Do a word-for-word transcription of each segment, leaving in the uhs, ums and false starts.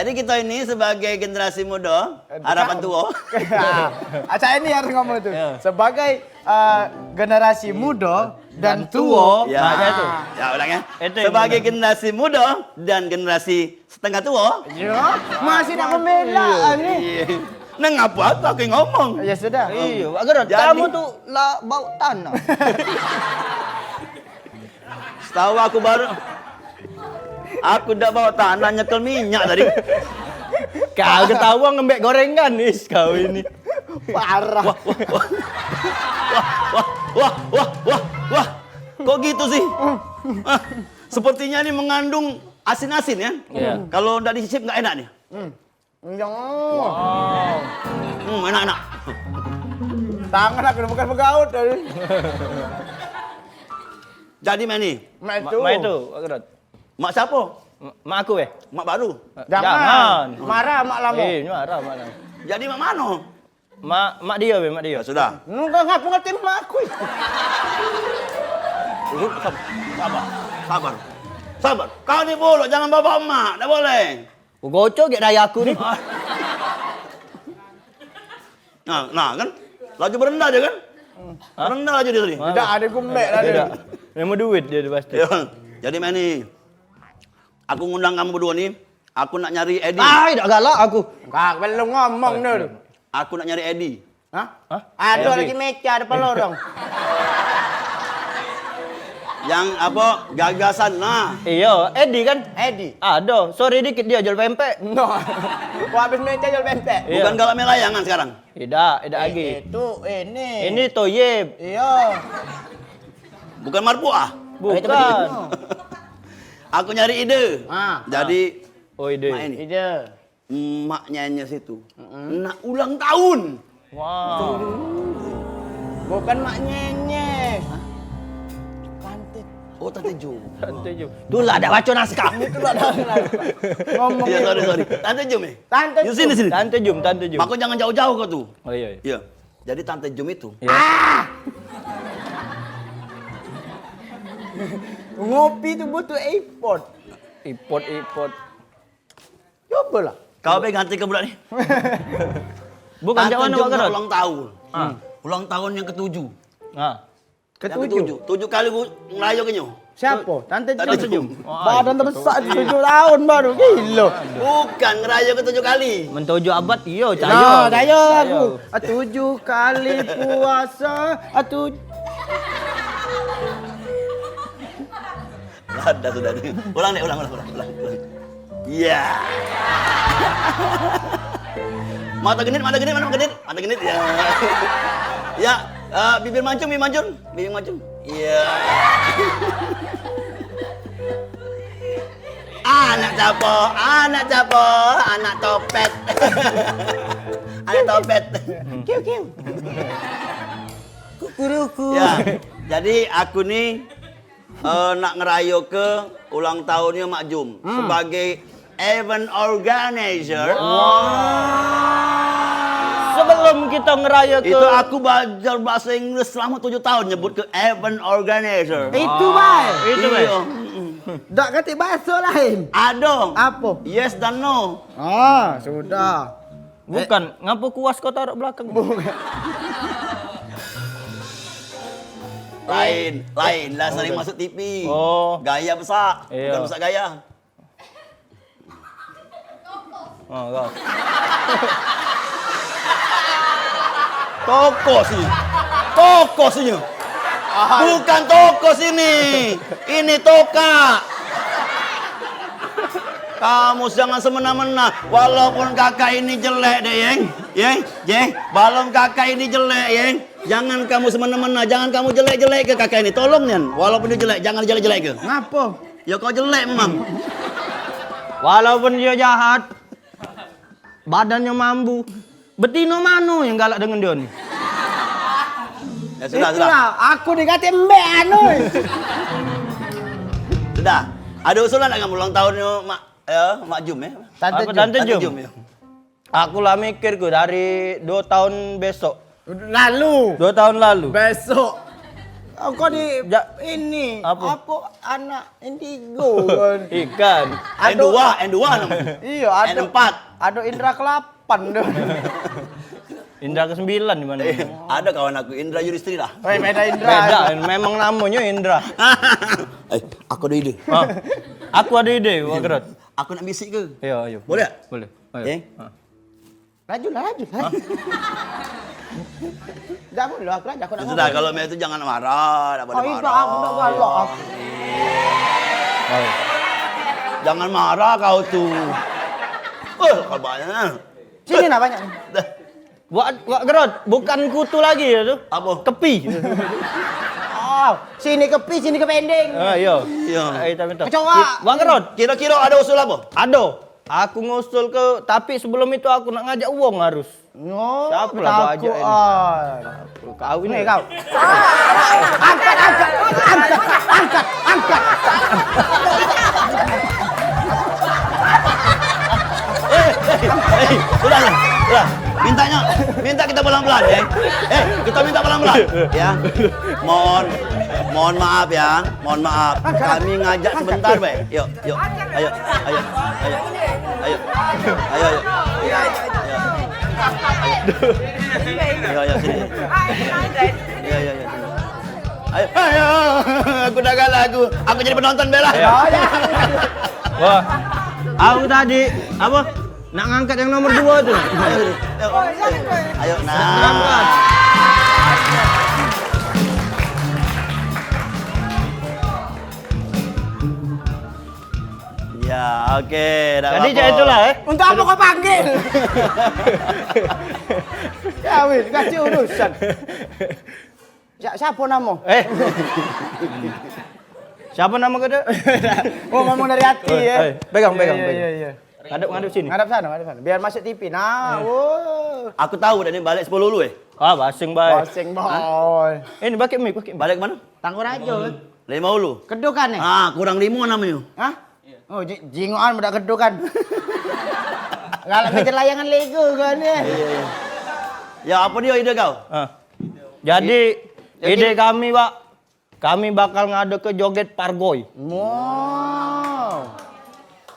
Jadi kita ini sebagai generasi muda, harapan tua. Ah, saya ini harus ngomong itu. Ya. Sebagai eh, generasi muda dan tua. Nah, ya itu. Ya, ulang ya. Itu yang Sebagai benar. generasi muda dan generasi setengah tua. Ya, masih nak membela ni. Iya. Nang apa aku, aku ngomong? Ya sudah. Iya, Wak Gerot, Jadi- kamu tu lah bau tanah. Setahu aku baru, aku dak bawa tanah nyekel minyak tadi. Kau ketawa ngembek gorengan, is kau ini. Parah. Wah, wah, wah. Wah, wah, wah, wah, wah, wah. Kok gitu sih? Ah, sepertinya ini mengandung asin-asin ya. Iya. Kalau ndak dicicip nggak enak nih. Hmm. Iya. Hmm, enak, enak. Tangan aku bukan begaut tadi. Jadi, Meni. Mak itu. Mak itu, Pak Gerot. Mak siapa? M- mak aku, eh? Mak baru. Eh, Jangan. jangan. Marah mak lama. Eh, marah mak lama. Jadi mak mano? Mak, mak dia, be, mak dia. Ya sudah. Enggak ngapa ngerti mak aku. Sabar, sabar, sabar. Kau ni bolok, jangan bawa emak, tak boleh. Ku gocok gek daya aku ni. Nah, nah kan. Laju berendah dia kan? Hah? Berendah laju dia tadi. Tidak ada gumbek tadi. Tidak. Nemu duit dia tu pasti. Ya. Jadi, Meni, aku ngundang kamu berdua ni, aku nak nyari Edi. Ah, tidak galak aku. Kak, belum ngomong dia. Aku nak nyari Edi. Hah? Hah? Ada Edi. Lagi meja depan lorong. Yang apa? Gagasan nah. Iya, Edi kan? Edi. Ada. Sorry dikit dia jual pempek. No. Kau habis meja jual pempek. Iya. Bukan galak melayangan sekarang. Tidak, tidak Eh, lagi. Itu ini. Ini Toyib. Iya. Bukan marpuah. Bukan. Aku nyari ide. Ah. Jadi Oh, ide. Mak ini. Ide. Mak Nyenyes itu. Mm-mm. Nak ulang tahun. Wow. Bukan Mak Nyenyes. Hah? Tante. Oh, Tante Jum. Tante Jum. Itulah dak baca naskah. Itulah dak baca naskah. Ngomong Ya, sorry, sorry. Tante Jum, eh? Tante Jum. Sini, sini. Tante Jum, Tante Jum. Maka jangan jauh-jauh kau tu. Oh, iya, iya. Iya. Jadi Tante Jum itu. Iya. Ah! Ngopi tu butuh iPod. iPod, iPod. Cobalah. Kau be ganti ke budak ni. Bukan Tante cak mano, Jum Pak Gerot? Ulang tahun. Ah. Ulang tahun yang ketujuh. Ah. Yang Ketujuh. ketujuh. Tujuh kali bu- ngerayo ke nyo. Siapa? Tante Tante Jum. Jum. Wah, Badan itu tebesak betul. tujuh tahun baru. Gila. Bukan ngerayo ke tujuh kali. Men tujuh abad, iyo, Nah, cayo. cayo aku. Cayo. Ah, tujuh kali puasa. Ah, tuj- Ada sudah ni. Ulang deh, ulang, ulang, ulang, ulang. Iya. Mata genit, mata genit, mata genit, mata genit. Ya. Ya, eh, bibir mancung, bibir mancung, bibir mancung. Iya. Anak capo, anak capo, anak topet. Anak topet. Kiu, kiu. Kukuruku. Ya, jadi aku ni eh, nak ngerayoke ulang tahunnya Mak Jum sebagai event organizer. Sebelum kita ngerayoke itu aku belajar bahasa Inggris selama tujuh tahun nyebut ke event organizer. Itu bae. Itu bae. Iya. Dak katik bahasa lain. Ado. Apa? Yes dan no. Ah, sudah. Bukan, ngapo kuas kau taruh belakang? Lain, lain lah sering masuk T V. Oh. Gaya besak, iya. Bukan besak gaya. Oh, kau. Toko sih. Toko sih. Bukan toko sini. Ini toka. Kamu jangan semena-mena. Walaupun kakak ini jelek deh, Yeng. Yeng, Jeng. Walaupun kakak ini jelek, Yeng. Jangan kamu semena-mena. Jangan kamu jelek-jelek ke kakak ini. Tolong, Nian. Walaupun dia jelek, jangan jelek-jelek ke. Ngapo? Ya kau jelek memang. Walaupun dia jahat, badannya mambu. Betino mano yang galak dengan dia ni? Ya sudah, sudah. Itulah, aku dikate embek anu. Sudah. Ada usulan nak kamu ulang tahun ni, Mak, ya, Mak Jum, ya? Tante Apa, Jum. Tante Tante Jum? Jum, ya. Aku lah mikir ku dari dua tahun besok. Lalu. Dua tahun lalu. Besok. Kau di Ja- ini Apa? Apa anak indigo kan? Ikan. N Aduh. dua, N dua namanya. Iya, ada. N empat. Ada Indra kelapan tu. Indra kesembilan di mana? Eh, ada kawan aku Indra Yudistri lah. Weh, beda Indra. Beda, memang namanya Indra. Eh, aku ada ide. Ah, aku ada ide, Wak Gerot. Aku nak bisik ke? Iya, ayo. Boleh? Boleh. Ayo. Eh? Ah. Laju lah, laju lah. Dah boleh aku laju, aku nak Ya sudah, ngomong. Kalau mek itu jangan marah, tak boleh Oh, itu marah. Aku tak galak. Aku. Jangan marah kau tu. Eh, kau banyak. Sini nah banyak ni. Dah. Wak, Wak Gerot, bukan kutu lagi ya tu. Apa? Kepi. Oh, sini kepi, sini kepending. Ah, iya. Iya. Ah, hitam, hitam. Kecoa. Wak Gerot. Kira-kira ada usul apa? Ada. Aku ngusul ke, tapi sebelum itu aku nak ngajak uang harus. No, Siapa lah aku ajak ini? Ah. Kau ini kau. Angkat, angkat, angkat, angkat, angkat. Eh, eh, eh, udah lah, udah. Mintanya, minta kita pelan-pelan ya. Eh, kita minta pelan-pelan ya. Mohon, mohon maaf ya, mohon maaf. Kami ngajak sebentar bae. Yuk. Yuk, ayo, ayo, ayo, ayo, ayo, ayo, ayo, ayo, ayo, ayo, ayo, sini, ayo, ayo, ayo, sini, ayo, ayo, ayo, sini, ayo, ayo, aku dah galak aku, aku jadi penonton bela. Wah, aku tadi apa? Nak ngangkat yang nomor dua tu. Ayo, ayo, ayo, nah. Ya, oke, dah Jadi apa-apa. Cak itulah, eh. Untuk apa kau panggil? Ya wis, kasih urusan. Siapa nama? Eh. Siapa nama kau tu? Oh, ngomong dari hati ya. Eh, pegang, pegang, pegang. Iya, iya. Ngadep, ngadep sini. Ngadep sana, ngadep sana. Biar masuk T V. Nah, oh. Aku tahu dah ni balik sepuluh dulu eh. Ah, basing bae. Basing boy. Ini pakai mic, pakai mic. Balik ke mana? Tangkurajo. Lima Ulu. Kedukan nih. Ah, kurang lima namanya. Hah? Oh, jingokan budak kedukan. Galak ngejar layangan Lego kan ya. Iya, iya. Ya, apa dia ide kau? Ah. Jadi, ide kami, Pak, kami bakal ngado ke joget pargoi. Wow.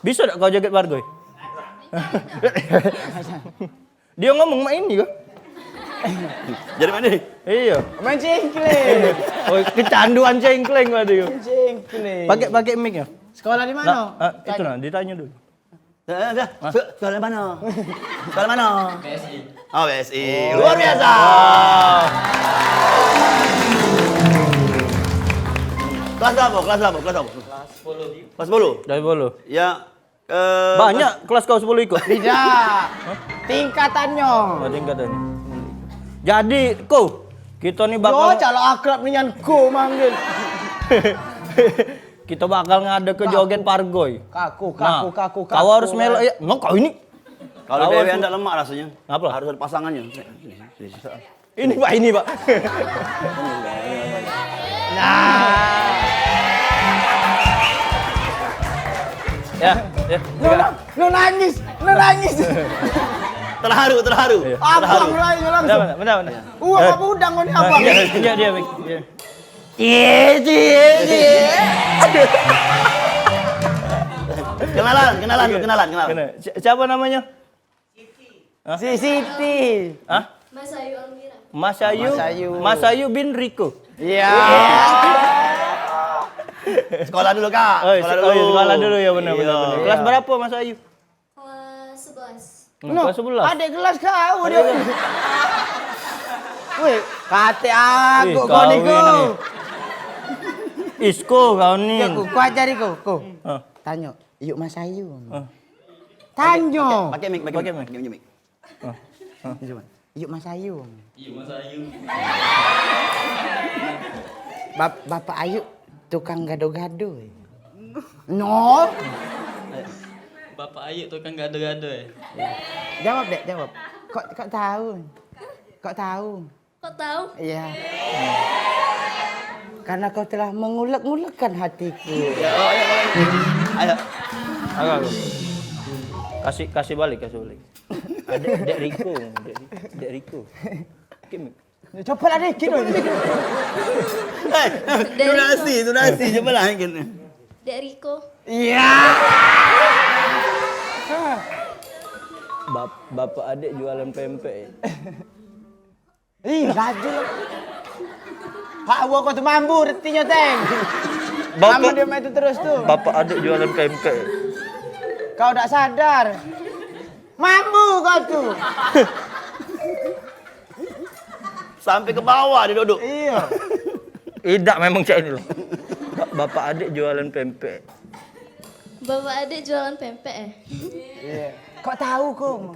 Bisa dak kau joget pargoi? Dia ngomong mak ini kok. Jadi mana? Iya. Main cingkling. Oh, kecanduan cingkling tadi. Main cingkling. Pakai, pakai mic ya? Sekolah di mana? Nah, ah, itu nah, ditanya dulu. Dah, dah, dah. Hah? Se-, sekolah mana? Sekolah mana? B S I. Oh, B S I. Oh. Luar biasa. Kelas berapa? Kelas berapa? Kelas berapa? Kelas sepuluh. Kelas sepuluh? Kelas sepuluh. Ya. Eh, banyak kelas kau sepuluh ikut? Tidak. Tingkatannya. Oh, tingkatannya. Jadi, Ko, kita ni bakal. Yo, calo akrab nian Ko manggil. Kita bakal ngado ke joget pargoi. Kaku, kaku, nah, kaku, kaku, kau harus melo, ya, no, kau ini. Kalau dewe ndak lemak rasanya. Apa? Harus ada pasangannya. Ini, Pak, ini, Pak. Nah. Ya, ya. Lu, lu nangis, lu nangis. Terharu, terharu. Iya. Abang lain langsung. Bentar, bentar, bentar. Wah, eh, apa udang ini, abang? Dia, dia, dia, dia. Cie, cie, cie. Kenalan, kenalan, kenalan, kenalan. Si-, siapa namanya? Hah? Si Siti. Hah? Masayu Almira. Masayu. Masayu. Masayu bin Riko. Iya. Sekolah dulu, Kak. Oh, sekolah dulu. Oh, iya, sekolah dulu, ya, benar, benar, benar. Kelas berapa, Masayu? Kelas sebelas. Hmm, kelas sebelas. Adik kelas kau dia. Weh, kate aku kau ni, kau. Isko kau ni. Ya, ku, ku ajari ku, ku. Hah? Tanyo, "Yuk Masayu." Hah? Tanyo. Pakai mic, pakai mic, pakai mic. Hah? Hah? Ni cuman. "Yuk Masayu." Yuk Masayu. Bap-, Bapak Ayu tukang gado-gado. No. Bapak Ayu tukang gado-gado, eh? Jawab, Dek, jawab. Kok, kok tahu? Kok tahu? Kok tahu? Iya. Karena kau telah mengulek-ngulekkan hatiku. Ya, oh, ya, oh, ya. Ayo. Ayo, ayo. Kasih, kasih balik, kasih balik. Dek, Dek Riko, Dek, Dek Riko. Kim. Coba lah dikit dong. Eh, durasi, durasi, coba lah dikit. Dek Riko. Iya. Bap-, bapak adik jualan pempek. Ih, laju lah. Hak gua kau tu mambu retinyo, Teng. Bapak, mambu dia main tu terus tu. Bapak adik jualan pempek. Kau dak sadar. Mambu kau tu. Sampai ke bawah dia duduk. Iya. Idak memang cak ini loh. Ba-, bapak adik jualan pempek. Bapak adik jualan pempek, eh? Iya. Kok tahu kau?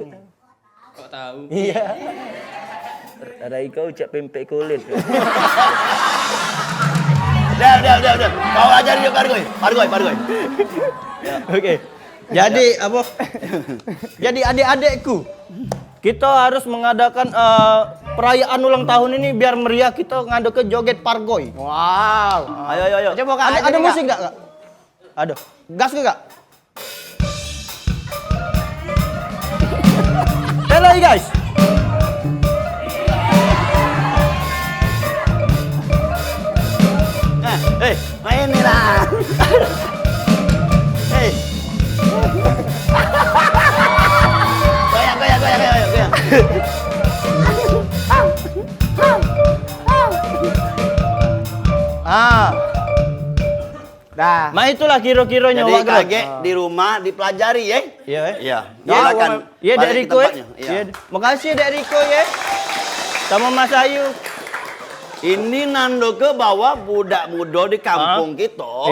Kok tahu? Iya. Rai kau cak pempek kulit. Dah, dah, dah, dah. Kau ajari dia pargoi. Pargoi, pargoi. Ya. Oke. Jadi, apa? Jadi, adik-adikku, kita harus mengadakan, eh, perayaan ulang tahun ini biar meriah, kita ngado ke joget pargoi. Wow. Ayo, ayo, ayo. Coba, Kak, ada, ada musik nggak, Kak? Ada. Gas ke, Kak? Hello, you guys. Eh, eh. Main ni lah. Hei. Goyang, goyang, goyang, goyang, goyang. Ah. Dah. Mak itulah kiro-kironyo. Jadi, wak Gerot. Kagek di rumah dipelajari, eh? Iya, eh? Iya. Iya, Dek Riko, eh. Iya. Makasih, Dek Riko, ya. Sama Mas Ayu. Ini nandoke bahwa budak muda di kampung kito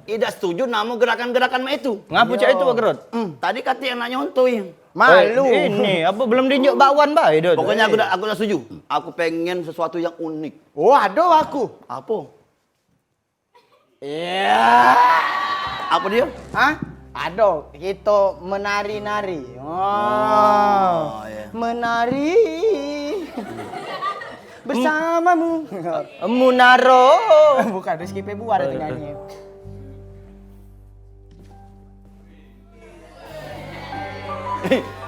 idak setuju namo gerakan-gerakan mak itu. Ngapo cak itu, Pak Gerot? Hmm, tadi kate anak nyontoi. Malu. Eh, ini, apa belum diinjak bakwan bae, Dot? Pokoknya aku dak, aku dak setuju. Aku pengen sesuatu yang unik. Oh, ado aku. Apo? Iya. Apo dia? Hah? Ado, kito menari-nari. Oh, iya. Menari bersamamu. Munaro. Bukan, Rizky Febian itu nyanyi.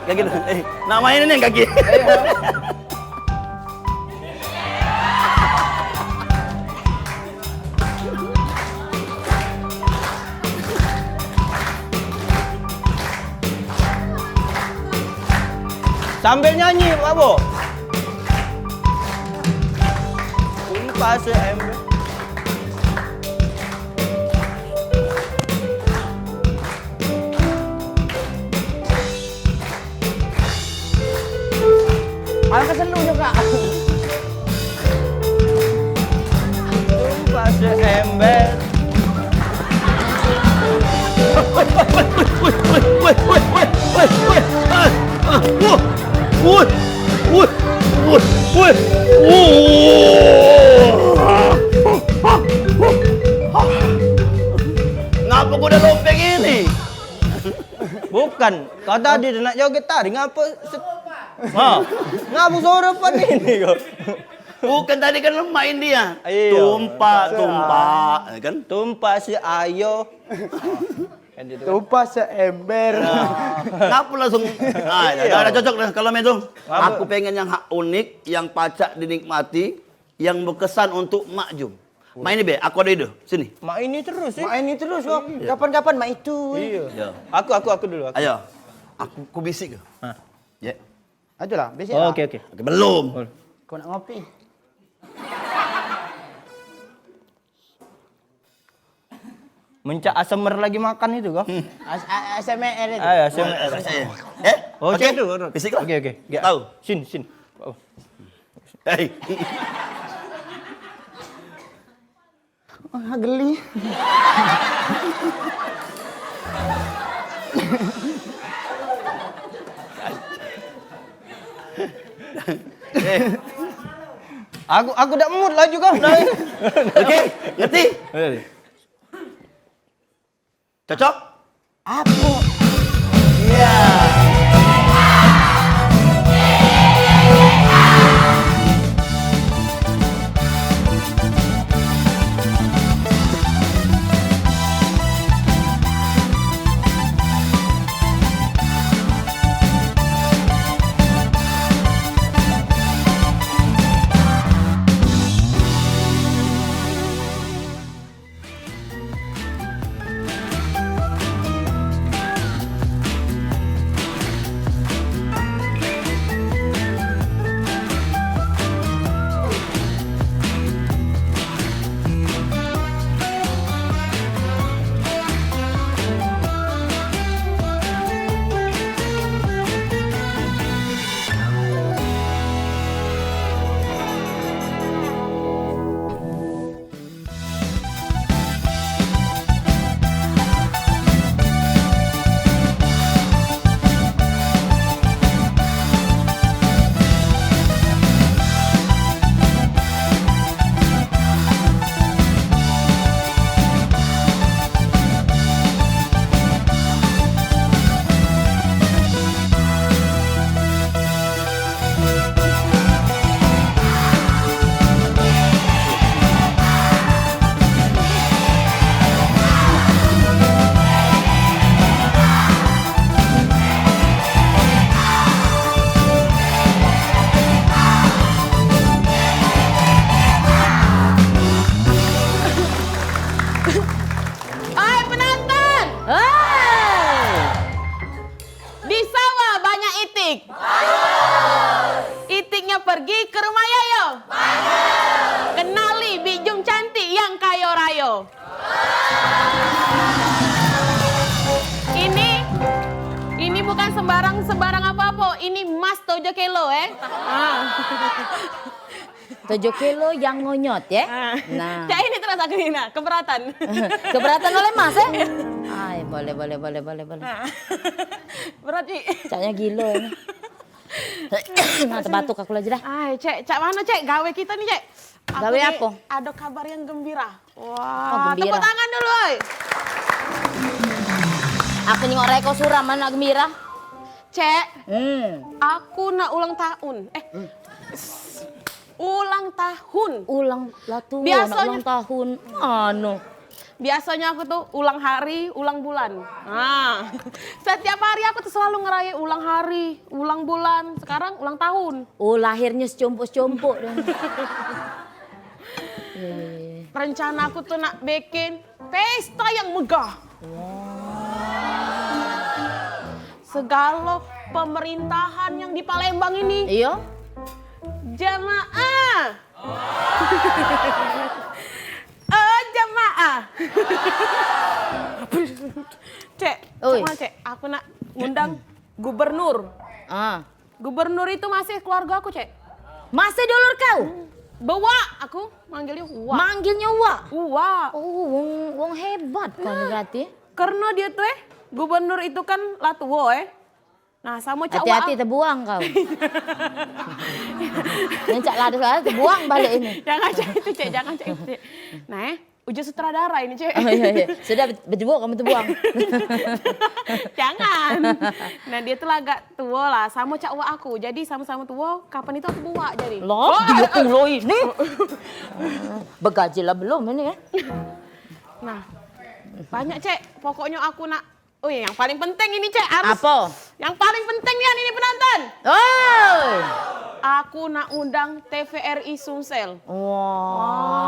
Kaki tu. Eh, nak main ni kaki. Sambil nyanyi, Pak Bo. Umpa seember. Angkat selu juga. Tumpah seember. Bukan, kau tadi nak joget tadi ngapa? Set- Ha, ngapa suara pan ini kau? Bukan tadi kan lemak dia. Iya. Tumpak, tumpak, ya kan? Tumpak si ayo. Kan gitu kan? Tumpah seember. Nah, ngapa langsung? Ah, dah, dah, dah cocok dah kalau mak itu. Ngapa? Aku pengen yang hak unik, yang pacak dinikmati, yang berkesan untuk mak Jum. Main ni be, aku ada ide. Sini. Mak ini terus, eh. Mak ini terus kok. Kapan-kapan mak itu. Iya. Ya. Aku, aku, aku dulu. Aku. Ayo. Aku, ku bisik ke? Hah. Ya. Aduh lah, bisik lah. Oke, oke. Oke, belum. Boleh. Kau nak ngopi? Mencak asemer lagi makan itu kau. Hmm. As- A- ASMR itu. Ah, ya, A S M R. Eh? Oh, oke. Cek tu, Rod. Bisik lah. Oke, oke. Gak tahu. Sin, sin. Oh. Hei. Ah, geli. Eh. Aku, aku dak mood laju kau. Oke, ngerti? Ngerti. Cocok? Apo? Iya. Hai, penonton! Hai! Di sawah banyak itik. Bagus. Itiknyo pergi ke rumah Yoyo. Bagus. Kenali Bik Jum cantik yang kayo rayo. Ini, ini bukan sembarang, sembarang apo-apo. Ini emas tujuh kilo, eh. Ah. Tujuh kilo yang ngonyot, ya? Ah. Nah. Cak ini terus aku ni, nah, keberatan. Keberatan oleh Mas, eh? Ay, boleh, boleh, boleh, boleh, boleh. Ah. Berat, Cik. Caknya gilo ini. Nah, terbatuk aku lagi dah. Ay, Cek, cak mano, Cek? Gawe kita ni, Cek. Aku gawe ni apo? Ada kabar yang gembira. Wah, oh, gembira. Tepuk tangan dulu, oi. Aku nyengok Reko Suram, mana gembira? Cek, hmm, aku nak ulang tahun. Eh, hmm. Ulang tahun. Ulang, lah tuo nak ulang tahun. Anu. Biasonyo aku tu ulang hari, ulang bulan. Nah, setiap hari aku tu selalu ngerayain ulang hari, ulang bulan. Sekarang ulang tahun. Oh, lahirnyo secompok-secompok dah. Iya, iya, iya. Rencana aku tu nak bikin pesta yang megah. Segalo pemerintahan yang di Palembang ini. Iyo. Jamaah. Oh, jamaah. Cek, oi. Cek, aku nak ngundang gubernur. Ah. Gubernur itu masih keluarga aku, Cek. Masih dulur kau? Be wak, aku manggilnyo wak. Manggilnyo wak? Wak. Oh, wong, wong hebat kau ni berarti. Karena dia tu, eh, gubernur itu kan lah tuo, eh. Nah, samo cak wak. Hati-hati tebuang kau. Yang cak lado-lado tebuang balik ini. Jangan cak itu, Cek, jangan cak itu, Cek. Nah, eh, Ujuk sutradara ini, Cek. Oh, iya, iya. Sudah, bet-, beduo kamu tu buang. Jangan. Nah, dia tu lah agak tuo lah. Samo cak wak aku. Jadi, samo-samo tuo, kapan itu aku buak jadi. Lah, oh, dia eh, eh. Pulo ini. Begaji lah belum ini, ya? Nah, banyak, Cek. Pokoknyo aku nak Oh iya, yang paling penting ini, Cek, harus Apo? Yang paling penting nian ini, penonton. Oi. Aku nak undang T V R I Sumsel. Wah.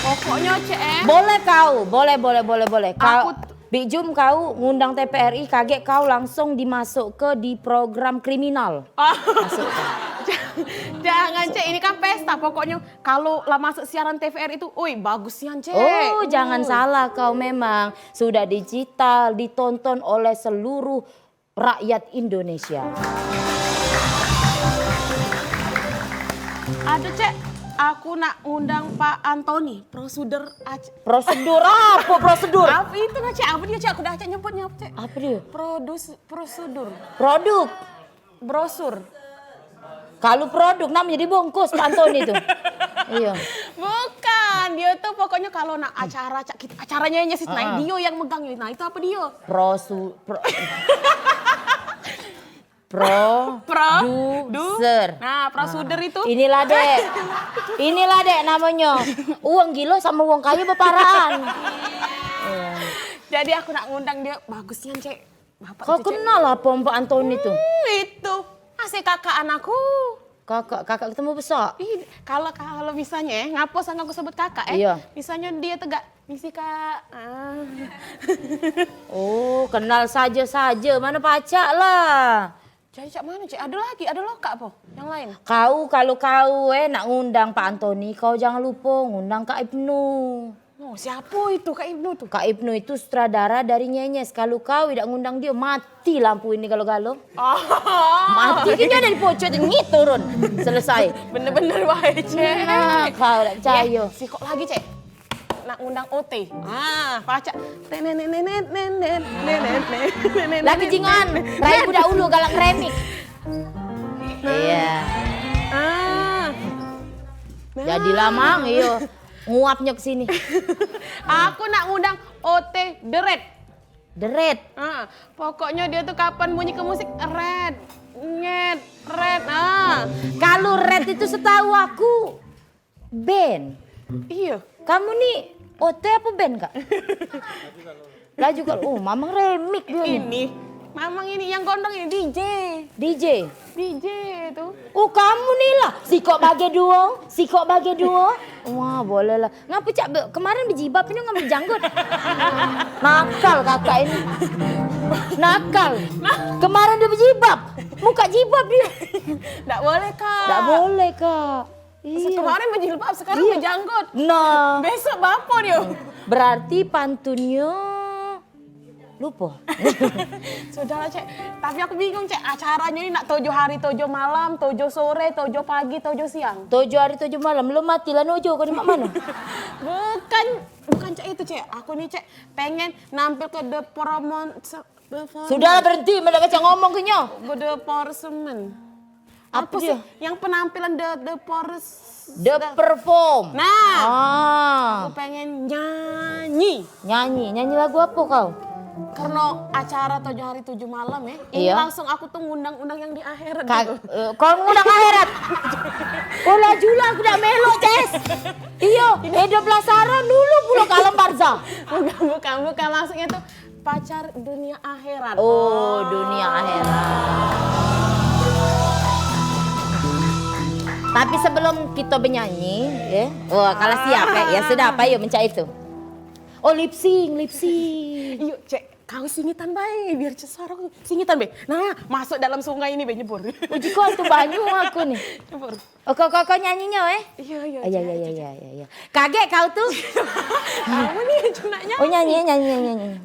Pokoknyo, Cek, eh. Boleh kau, boleh, boleh, boleh, boleh. Kau, Aku t- Bik Jum, kau ngundang T V R I, kagek kau langsung dimasuk ke di program kriminal. Oh. Masuk. Jangan, Cek, ini kan pesta. Pokoknyo Kalu lah masuk siaran T V R I tu, oi, bagus nian, Cek. Oh, jangan salah kau memang. Sudah digital, ditonton oleh seluruh rakyat Indonesia. Aduh, Cek, aku nak ngundang Pak Antoni, prosedur ac- Prosedur apo prosedur? Apa itu nah, Cek? Apa dia, Cek? Aku dah, Cek, nyebutnya apa, Cek? Apa dia? Produs-, prosedur. Produk. Brosur. Kalu produk namonyo dibungkus Pak Antoni tu. Iyo. Bukan, dia tu pokoknyo kalu nak acara, cak kit-, acara nyanyi sih, nah, dia yang megang ni. Nah, itu apa dia? Prosu-, pro-, Pro-, produser. Nah, prosuder itu. Inilah, Dek. Inilah, Dek, namonyo. Uang gilo samo uang kayo beparaan. Jadi aku nak ngundang dia, bagus nian, Cek. Bapak Kau itu, Cek. Kenal apo Pak Antoni tu? Hmm, itu. Masih kakaan aku. Kakak, kakak ketemu besak? Ih, kalau, kalau misalnya, eh, ngapo sangat aku sebut kakak, eh? Iya. Misalnya dia tegak, misi, Kak. Ah. Oh, kenal saja-saja. Mana pacak lah. Jadi cak mana, Cek? Ada lagi? Ada lokak apa? Yang lain? Kau, kalau kau, eh, nak ngundang Pak Antoni, kau jangan lupa ngundang Kak Ibnu. Oh, siapa itu Kak Ibnu tu? Kak Ibnu itu sutradara dari Nyenyes. Kalau kau idak ngundang dia, mati lampu ini galo-galo. Oh. Mati ke dia dari pojok tu, nyit turun. Selesai. Bener-bener bae, Cek. Nah, kau dak percaya. Ya, sikok lagi, Cek. Nak ngundang O T. Ah, pacak. Tenenenenet, nenet, nenet, nenet, nenet, Lagi nenet, jingan, nenet. Rai budak ulu galak remix. Iya. Ah. Nah. Jadilah, Mang, iyo. Nguapnyo ke sini. Aku nak ngundang O T The Red. The Red. Ah, pokoknyo dia tu kapan bunyi ke musik, red, nyet, red. Ah. Kalu red itu setahu aku band. Iyo. Kamu ni O T apa band, Kak? Laju kalau, oh, Mamang remix dia ni. Ini, Mamang ini yang gondrong ini D J. D J? D J tu. Oh, kamu ni lah. Sikok bagi dua, sikok bagi dua. Wah, boleh lah. Ngapo cak be-, kemarin bejibab, ini ngambil janggut. Nakal kakak ini. Nakal. Kemarin dia bejibab, muka jibab dia. Ndak boleh, Kak. Ndak boleh, Kak. Iya. Kemarin bejilbab, sekarang bejanggut. Nah. Besok bapo dia? Berarti pantunnyo lupo. Sudahlah, Cek. Tapi aku bingung, Cek. Acaranyo ni nak tujuh hari, tujuh malam, tujuh sore, tujuh pagi, tujuh siang. Tujuh hari, tujuh malam. Belum mati lah, nuju kau ni mak mano? Bukan, bukan, Cek, itu, Cek. Aku ni, Cek, pengen nampil ke The Promon-, Sudahlah, berhenti, men dak pacak ngomong ke nyo. Gode Porsemen. Apo sih yang penampilan the, the Pors-, The the Perform. Nah. Ah. Aku pengen nyanyi. Nyanyi, nyanyi lagu apo kau? Karena acara tujuh hari tujuh malam, ya. Ini Iya. langsung aku tuh ngundang-undang yang di akhirat Ka-, gitu. Eh, kau ngundang akhirat? Oh, laju lah, aku dak melok, Ces. Iyo, hidup penasaran dulu pulo ke alam barzah. Bukan, bukan, bukan. Maksudnya tuh pacar dunia akhirat. Oh, dunia akhirat. Tapi sebelum kita bernyanyi, ya. Oh, kalau siap, ya. Ya sudah, apa yuk mencak itu? Oh, lip sync, lip sync. Yuk, Cek, kau singitan bae, biar cesar aku. Singitan bae. Nah, masuk dalam sungai ini bae nyebur. Uji kau tu banyu aku nih. Nyebur. Oh, kau, kau, kau nyanyinya, eh? Iya, iya, Iya, iya, iya, iya, iya, iya. Kaget kau tuh. Kamu nih yang nak nyanyi. Oh, nyanyi, nyanyi, nyanyi, nyanyi.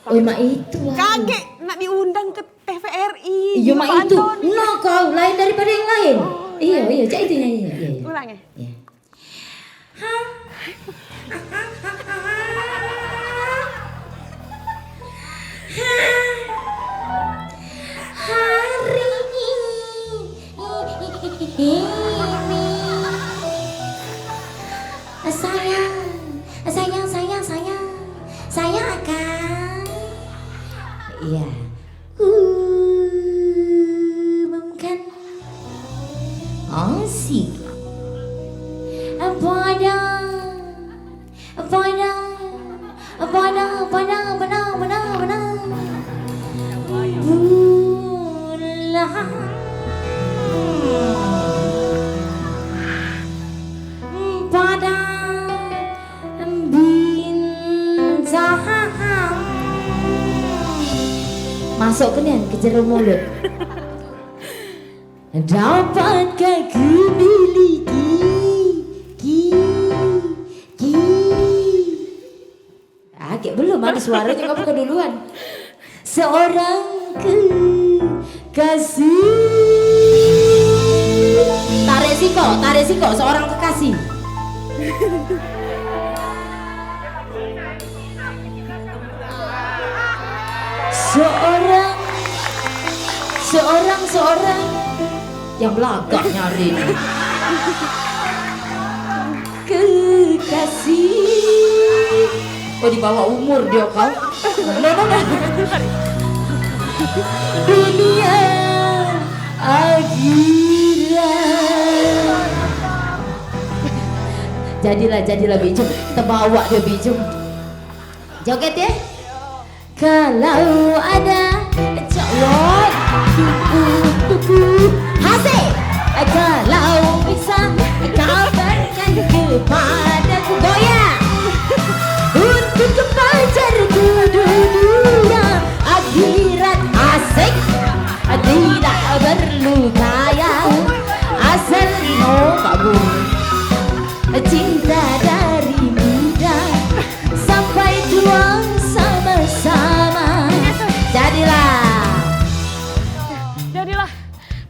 Oh, mak itu lah. Kaget nak diundang ke T V R I. Iya, mak itu. Nah, kau lain daripada yang lain. Oh, iya, iya, cak itu nyanyi. Iya, iya. Ulang, eh? Iya. Hari ini sayang, sayang, sayang, sayang, sayang akan, iya, umumkan. Asik. Pada Pada, pada, pada, pada, pada, pada. Bulan. Pada bintang. Masuk ke nian, ke jero mulut. Dapatkah ku miliki, ki, ki. Ah, kek belum, ada suaranya, kamu keduluan. Seorang kekasih. Tarik siko, tarik siko, seorang kekasih. Seorang, seorang, seorang yang belagak nyari ni. Kekasih. Oh, di bawah umur dia kau. No, no, no. Dunia akhirat. Jadilah, jadilah, Bijum. Tebawa dia, Bijum. Joget, ya. Kalau ada calon tuku-tuku, asik. Kalau bisa kabarkan kepadaku, goyang. Untuk pacarku dunia akhirat, asik. Tidak perlu kaya, asal no bagus. Cinta dari muda sampai tua sama-sama. Jadilah. Jadilah.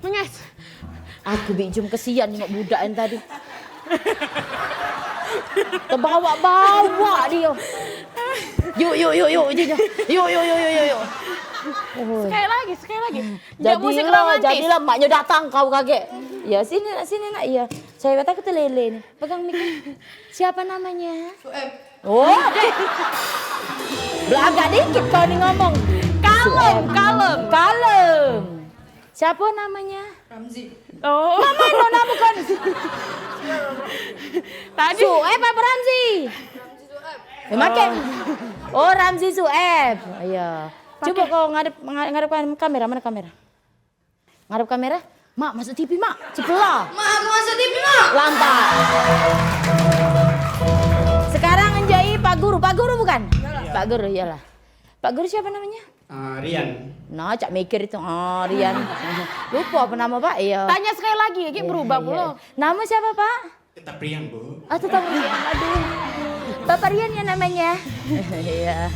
Menges. Aku, Bijum, kesian nengok budak yang tadi. Tebawa-bawa dia. Yuk, yuk, yuk, yuk, dia, dia. Yuk, yuk, yuk, yuk, yuk, yuk. Oh. Sekali lagi, sekali lagi. Jadilah, jadilah, maknya datang kau kagek. Ya, sini nak, sini nak, ya. Saya kata aku telele ni. Pegang mic. Siapa namanya? Sueb. Oh, dek. Belagak dikit kau ni ngomong. Kalem, Sueb. Kalem. Kalem. Siapa namanya? Ramzi. Oh. Mak mano nama kau ni? Tadi. Sueb apa Ramzi? Ramzi Sueb. Eh, makin. Oh, Ramzi Sueb. Iya. Cuba kau ngadep, nga-, ngadep kamera, mana kamera? Ngadep kamera. Mak, masuk T V, Mak. Cepela. Mak, aku masuk T V, Mak. Lambat. Sekarang enjai Pak Guru. Pak Guru bukan? Iyalah. Pak Guru, iyalah. Pak Guru siapa namanya? Ah, Rian. Nah, cak mikir itu. Ah, Rian. Lupa apa nama, Pak? Iya. Tanya sekali lagi, ya, berubah pula. Nama siapa, Pak? Tetap Rian, Bu. Ah, tetap Rian. Aduh. Bapak Rian ya namanya? Iya.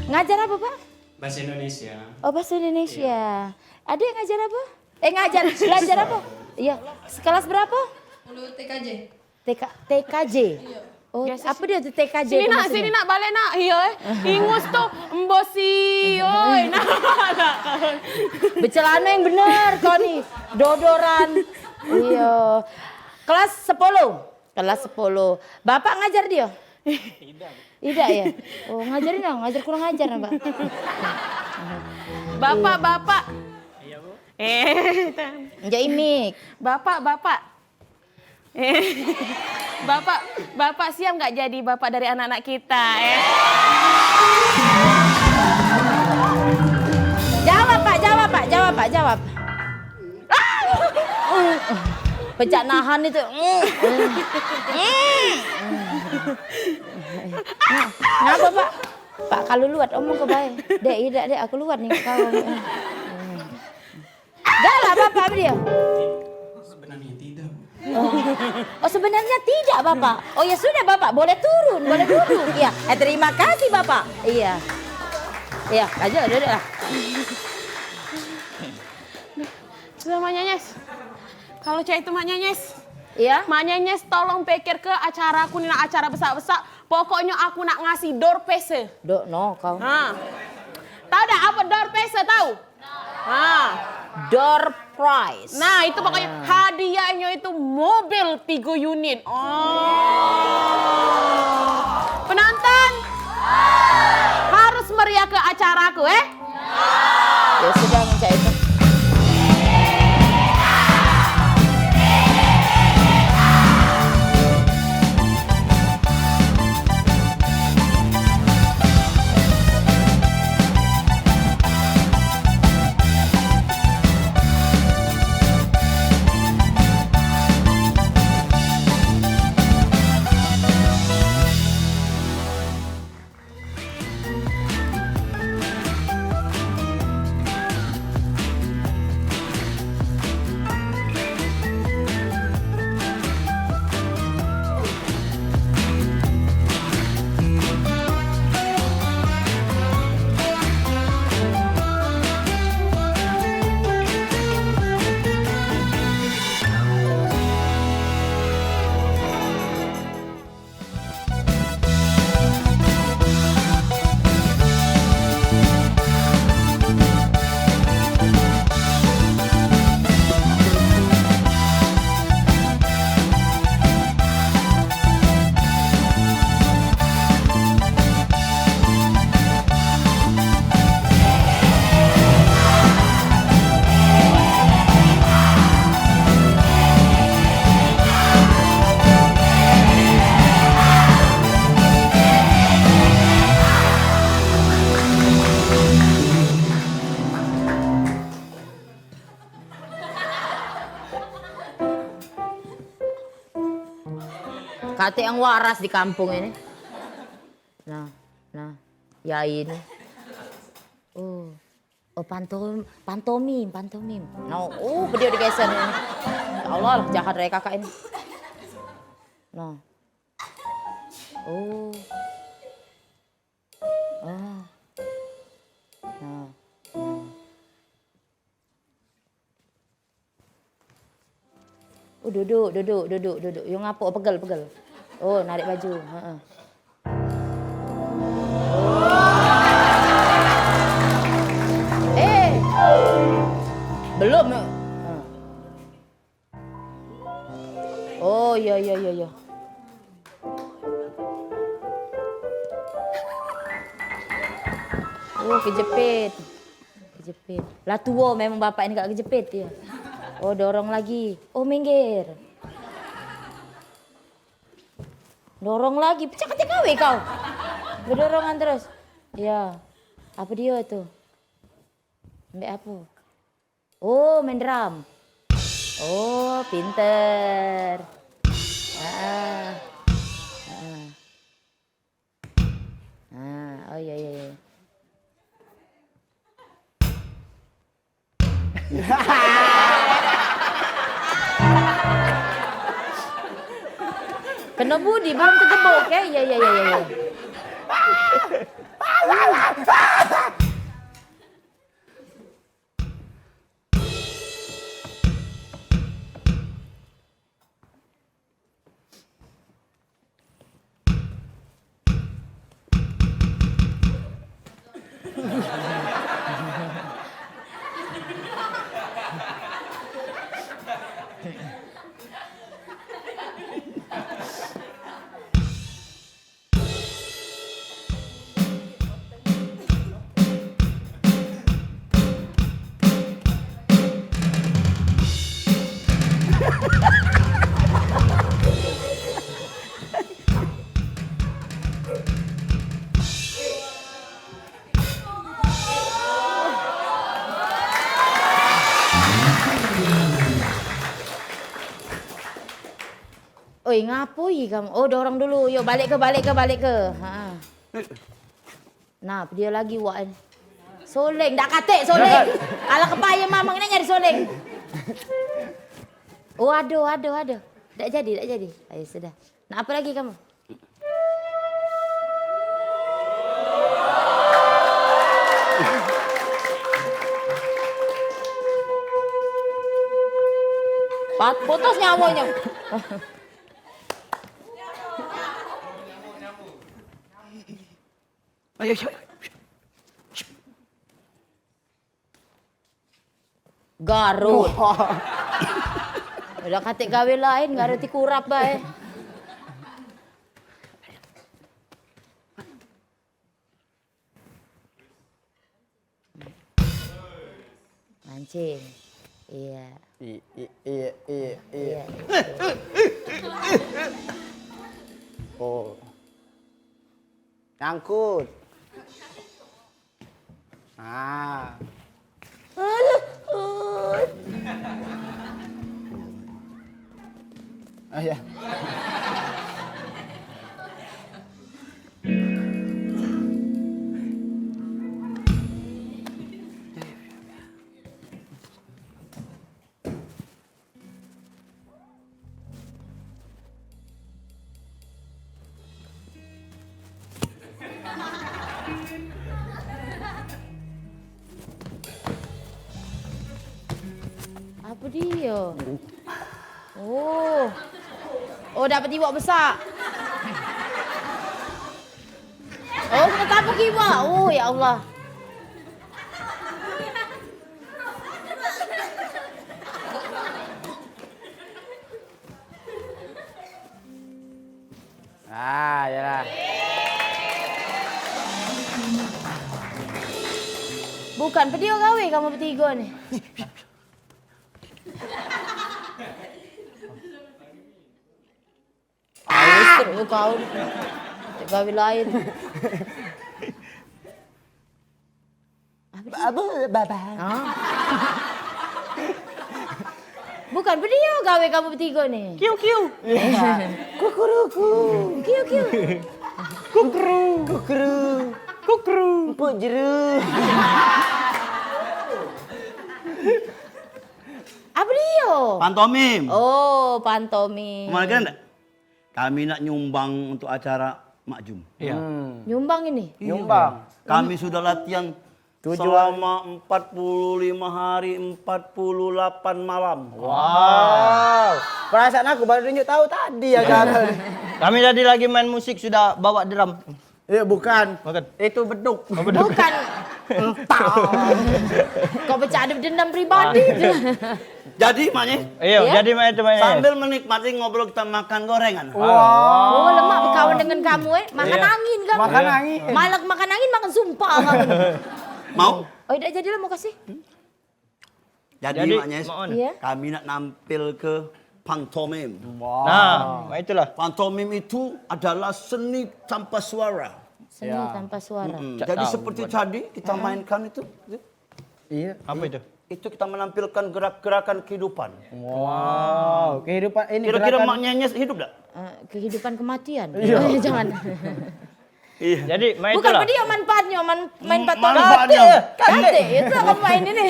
Ngajar apa, Pak? Bahasa Indonesia. Oh, bahasa Indonesia. Iya. Adik ngajar apa? Eh, ngajar, belajar apa? Iya. Sekelas berapa? Dulu T K J. T K, T K J? Iya. Oh, apa dia tu T K J? Sini nak, sini nak, balik nak. Iya, eh. Ingus tu embosi, oi. Nah, nak kau. Becelana yang bener kau ni. Dodoran. Iya. Kelas sepuluh. Kelas sepuluh. Bapak ngajar dia? Tidak. Tidak ya? Oh, ngajarin dong, ngajar kurang ajar, Pak. Bapak, Bapak. Iya, Bu. Eh, Njak Imik. Bapak, Bapak. Eh, Bapak, Bapak siap nggak jadi bapak dari anak-anak kita, eh? Jawab, Pak, jawab, Pak, jawab, Pak, jawab. Pecak nahan itu. Nah, ngapa, Pak? Pak, kalau luat omong ke bae. Dek, idak, Dek, aku luat nih ke kau. Galak bapak dia. Sebenarnya tidak. Oh. Oh, sebenarnya tidak, Bapak. Oh, ya sudah, Bapak, boleh turun, boleh duduk. Ya, eh, terima kasih, Bapak. Iya. Iya, aja duduk lah. Sudah, Mak Nyenyes. Kalau cak itu, Mak Nyenyes. Iya? Mak Nyenyes, tolong pikir ke acara aku ni, nak acara besak-besak. Pokoknyo aku nak ngasih door prize. Dok no kau. Ha. Tahu dak apa door prize tahu? Ha. Door prize. Nah, itu pokoknya hadiahnyo itu mobil tiga unit. Oh. Penonton harus meriah ke acaraku, eh? Ya sudah, mencak itu. Katek yang waras di kampung ini. Nah, nah, yai ini. Oh, oh pantom, pantomim, pantomim. Nah, oh, beliau digeser ini. Ya Allah, lah, jahat dari kakak ini. Nah. Oh. Ah. Nah. Nah. Oh, duduk, duduk, duduk, duduk. Yo ngapo? Pegel, pegel. Oh, narik baju. Heeh. Eh. Belum. Heeh. Oh, iya, iya, iya, iya. Oh, kejepit. Kejepit. Lah tuo memang bapak ini kak kejepit ya. Oh, dorong lagi. Oh, minggir. Dorong lagi. Pecah katek gawe kau. Bedorongan terus. Ya. Apa dia tu? Ambek apa? Oh, main drum. Oh, pinter. Heeh. Heeh. Ah, oh iya, iya, iya. Kena budi, belum tegebok, ya? Iya, iya, iya, iya, iya. Oi, ngapoi kamu? Oh, dorong dulu. Yo, balik ke, balik ke, balik ke. Ha. Nah, dia lagi wak ni. Soleng, dak katek soleng. Alah kepaye mamang ni nyari soleng. Oh, aduh, aduh, aduh. Dak jadi, dak jadi. Ayo sudah. Nak apa lagi kamu? Pat-, putus nyawanya. Garut. Udah katik gawe lain, garut dikurap bae. Mancing. Iya. I, i, iya, iya, iya. Iya. Oh. Nyangkut. Ah. Ah, ya. Apa dia? Oh. Oh, dapat iwak besak. Oh, kena tabuk iwak. Oh, ya Allah. Ah, yalah. Bukan pedio gawe kamu betigo ni. Terus kau gawe lain. Apa, baba? Ah. Bukan pedio gawe kamu betigo ni. Kiu, kiu. Iya. Kukuruku. Kiu, kiu. Kukru. Kukru. Kukru. Empuk jeru. Apa dia? Pantomim. Oh, pantomim. Mau lagi ndak? Kami nak nyumbang untuk acara Makjum. Iya. Hmm. Nyumbang ini? Iya. Nyumbang. Kami sudah latihan selama empat puluh lima hari, empat puluh delapan malam. Wow. Perasaan aku baru tunjuk tahu tadi ya kan. Kami tadi lagi main musik sudah bawa drum. Eh, bukan. Bukan. Itu beduk. Oh, beduk. Bukan. Entah. Kau pecah ada dendam pribadi tu. Jadi, maknye, iya, jadi, maknye, itu, maknye, sambil menikmati ngobrol kita makan gorengan. Wow. Oh, lemak bekawan dengan kamu, eh. Makan angin kamu. Makan angin. Malah makan angin, makan sumpah kamu. Mau? Oh, tidak jadilah, mau kasih. Jadi, jadi, maknye, iya, kami nak nampil ke pantomim. Wow. Nah, itulah. Pantomim itu adalah seni tanpa suara. Seni tanpa suara. Mm-mm. Jadi, seperti tadi kita mainkan itu. Iya. Apa itu? Itu kita menampilkan gerak-gerakan kehidupan. Wow, kehidupan ini. Kira-kira gerakan Mak Nyenyes hidup dak? Eh, kehidupan kematian. Iya. Jangan. Iya. Jadi, main bukan itulah. Dia manfaatnya, man-, main patah. Manfaatnya. Kate, kate, itu aku main ini.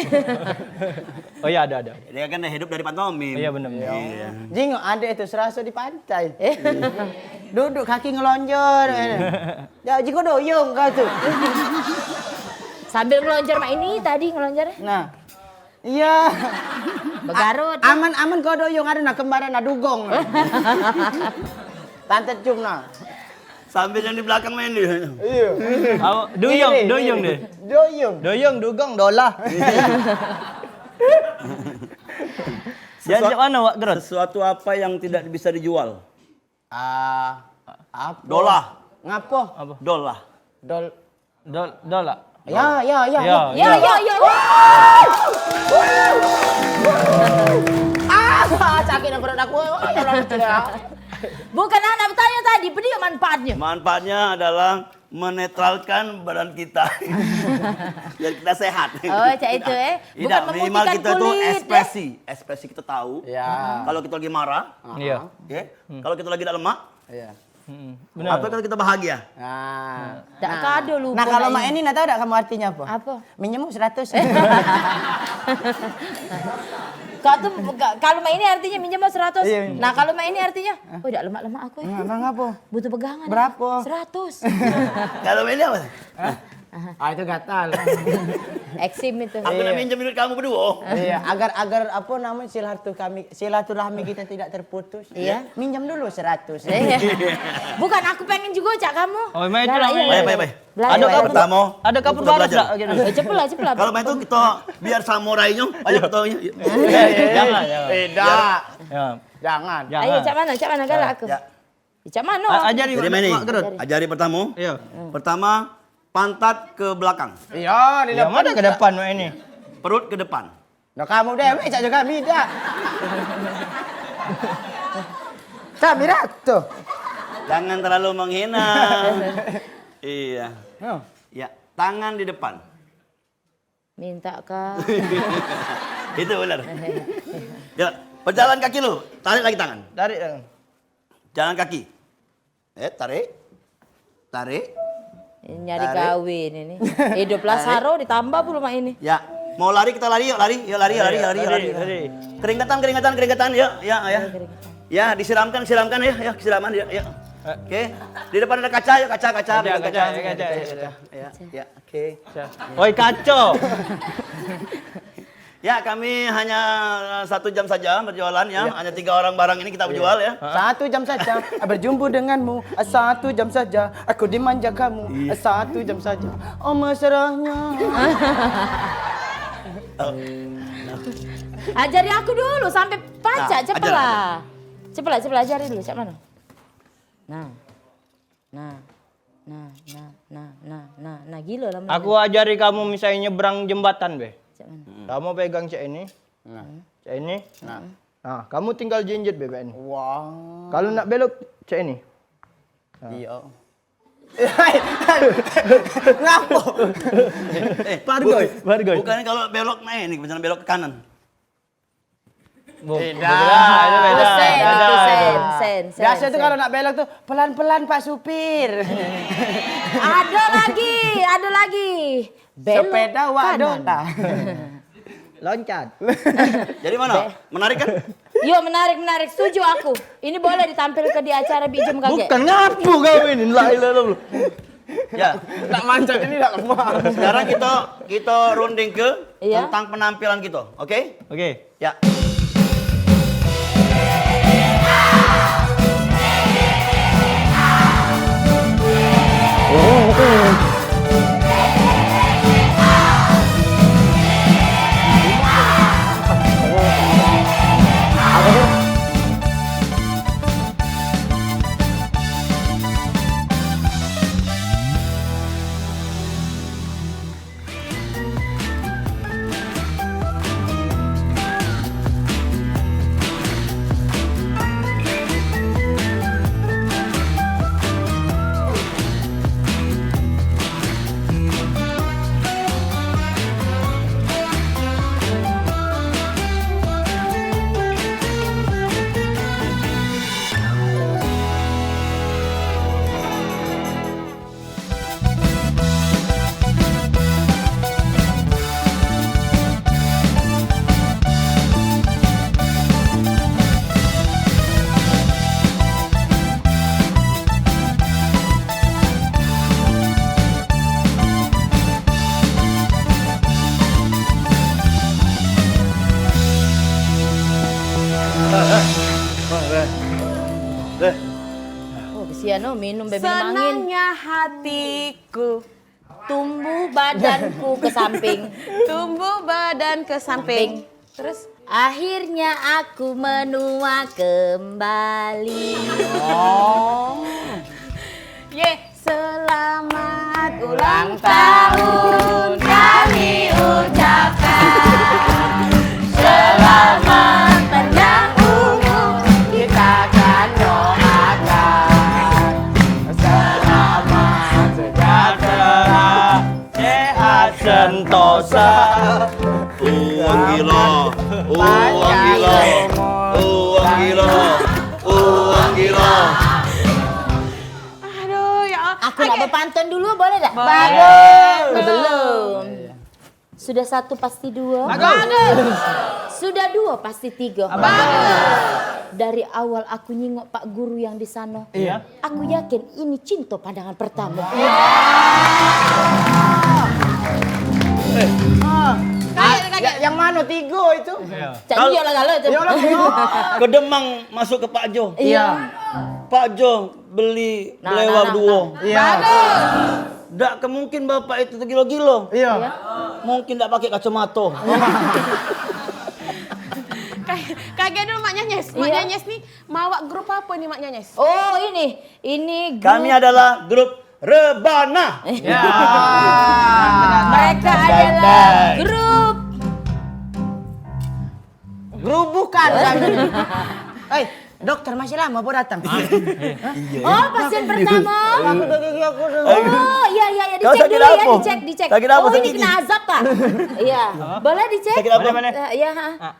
Oh iya, ada, ada. Dia kan hidup dari pantomim. Iya, benar. Iya. Jingok, ada itu serasa di pantai. Duduk kaki ngelonjor. Ya, jiko doyong kau tu. Sambil ngelonjor mak ini tadi ngelonjor. Nah. Iya. Begarut. A-, aman, aman kau doyong ada nak kembaran nak dugong. Tante cium nah. Sambil yang di belakang main dia. Iya. Doyong, doyong dia. Doyong. Doyong, dugong, dolah. Diajak mana, Wak Gerot? Sesuatu apa yang tidak bisa dijual? Ah, apa? Dolah. Ngapo? Apa? Dolah. Dol, dol, dolah. Ya, ya, ya. Ya, ya, ya. Ah, sakit perut aku. Oh, ya Allah, sudah. Bukan anak bertanya tadi, pedih manfaatnya. Manfaatnya adalah menetralkan badan kita. Biar kita sehat. Oh, cak itu, eh. Bukan tidak, minimal memutihkan kita tuh kulit, eh. Ekspresi. Ekspresi kita tahu. Ya. Kalau kita lagi marah. Iya. Oke. Kalau kita lagi tidak lemak. Iya. Benar. Atau kalau kita bahagia. Nah. Tak kado lupa. Nah, kalau mak ini nak tahu tak kamu artinya apa? Apa? Minjem seratus. Kau tu, ka-, kalau mak ini artinya minjem seratus. Iya, minjem. Nah, kalau mak ini artinya, oh, dak lemak-lemak aku. Nah, nah, ngapa? Butuh pegangan. Berapa? Seratus. Kalau mak ini apa? Hah? Ah, itu gatal. Eksim itu. Aku nak minjem duit kamu berdua. Iya, agar, agar apa namanya, silaturahmi, silaturahmi kita tidak terputus. Iya. Minjem dulu seratus. Iya. Bukan, aku pengen juga cak kamu. Oh, main itu lah, iya. Baik, baik, baik. Belanja, ada belanja. Kapur, ada kapur baru tak? Eh, cepet lah, cepet lah. Kalau main itu kita biar samurainyo, ayo kita. Jangan, jangan. Tidak. Ya. Jangan. Ayo, cak mana? Cak mana galak aku? Ya. Cak mano? A-, ajari. Jadi, Mak, main ni. Mak Gerut. Ajari pertamo. Iya. Pertama, pantat ke belakang. Iya, di depan. Yang mana ke depan, Mak, ini? Perut ke depan. Nah, kamu deh, Mak, cak juga beda. Kami ratu. Jangan terlalu menghina. Iya. Hah? Ya, tangan di depan. Minta, Kak. Itu benar. Ya, pejalan kaki lu, tarik lagi tangan. Tarik tangan. Jalan kaki. Eh, tarik. Tarik. Nyari gawe ini nih. Hidup lah saro ditambah pula mak ini. Ya. Mau lari kita lari yuk, lari. Yuk lari, lari, lari, lari. Keringetan, keringetan, keringetan. Yuk, ya, ya. Ya, disiramkan, siramkan ya, ya, siraman ya, ya. Oke. Di depan ada kaca, yuk kaca, kaca, kaca, kaca, kaca. Ya, ya. Oke. Oi, kaco. Ya, kami hanya satu jam saja berjualan ya. Iya. Hanya tiga orang barang ini kita berjual ya. Satu jam saja berjumpa denganmu. Satu jam saja aku dimanja kamu. Iya. Satu jam saja. Oh, mesranya. Ajari aku dulu sampai pacak, nah, cepet lah. Cepet lah, cepet lah, ajari dulu, cak mana? Nah. Nah, nah, nah, gilo lah. Aku ajari kamu misalnya nyebrang jembatan be. Cak mano? Kamu pegang cak ini. Nah. Cak ini. Nah. Nah, kamu tinggal jinjit be, cak ini. Wah. Kalau nak belok, cak ini. Nah. Iya. Ngapo? Eh, Bargoy, bukan, Bargoy. Bukan kalau belok naik ini, misalnya belok ke kanan. Beda. Beda, itu beda. Sen, beda, itu sen, itu. Sen, sen, biasa itu kalau nak belok tuh, "Pelan-pelan, Pak Supir." Ada lagi, ada lagi. Belok sepeda wak kanan. Loncat. Jadi mana? Menarik kan? Yo, menarik, menarik. Setuju aku. Ini boleh ditampilke di acara Big Jam Kaget. Bukan, ngapo kau ini? La ilaha illallah. Ya. Nak manjat ini dak lemah. Sekarang kita, kita runding ke, iya, tentang penampilan kita, oke? Oke. Ya. Oh, kesian, oh, minum be, minum angin. Senangnya hatiku. Tumbuh badanku ke samping. Tumbuh badan ke samping. Samping. Terus? Akhirnya aku menua kembali. Oh. Ye, selamat ulang tahun kami ucapkan. Selamat panjang umur kita akan doakan. Selamat sejahtera. Sehat sentosa. Uwong gilo, uwong gilo, uwong gilo, uwong gilo. Aduh, ya Allah. Aku nak bepantun dulu, boleh tak? Boleh. Bagus. Belum. Sudah satu pasti dua. Bagus. Sudah dua pasti tiga. Bagus. Dari awal aku nyingok Pak Guru yang di sano, iya, aku yakin ini cinto pandangan pertama. Ah, ya, yang mano tigo itu? Iya. Cak Kal- Nio lah galo tu. Iya lah, Nio. Ke Demang masuk ke Pak Jo. Iya. Pak Jo beli Nah, belewa nah, nah, duo. Nah. Iya. Bagus. Dak kemungkin bapak itu tegilo-gilo. Iya. Iya. Mungkin dak pakai kacamata. Ka-, kagek dulu Mak Nyanyes. Mak Iya. Nyanyes ni mawak grup apa ni Mak Nyanyes? Oh, ini. Ini grup Kami adalah grup Rebana. Ya. Mereka Bye, adalah bye. grup Grubukan kami. Eh, dokter masih lama apa datang? Iya. Oh, pasien pertama. Aku dah gigi aku dah. Oh, iya, iya, iya. Kau Dicek sakit dulu ya, apa? dicek, dicek. Sakit apa? Oh, ini Sakit kena gigi? azab, Pak. Iya. Boleh dicek? Sakit apa? Boleh, boleh. Eh, iya, ha. Ah.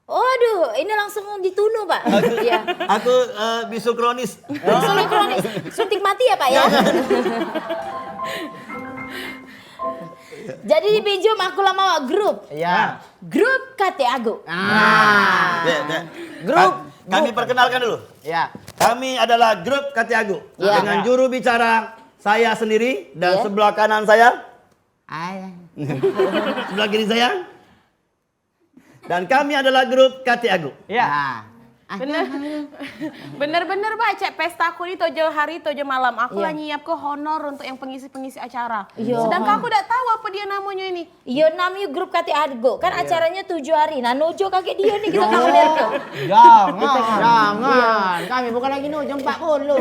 Aduh, ini langsung ditunu, Pak. Aku, Iya. aku, eh, bisul kronis. Bisul kronis. Suntik mati ya, Pak, ya? Jangan. Jadi, Bijum, aku lah mawak grup. Iya. Grup Kate Agu. Ah. Dek, dek. Grup Ka-, kami grup. perkenalkan dulu. Iya. Kami adalah grup Kate Agu. Iya. Dengan juru bicara saya sendiri dan Iya. sebelah kanan saya. Hai. Sebelah kiri saya. Dan kami adalah grup Kate Agu. Iya. Nah. Ah, Bener. nah, nah, nah. Bener-bener bae, Cek. Pesta aku ni tujuh hari, tujuh malam. Aku Iya. lah nyiapke honor untuk yang pengisi-pengisi acara. Iya. Sedangkan aku dak tahu apa dia namanya ini. Iya, namanya grup Kate Agu. Kan Iya. acaranya tujuh hari. Nah, nuju kaki dia ni kita tak Jangan. boleh. Jangan, Kita jangan. Iya. Kami bukan lagi nuju empat puluh.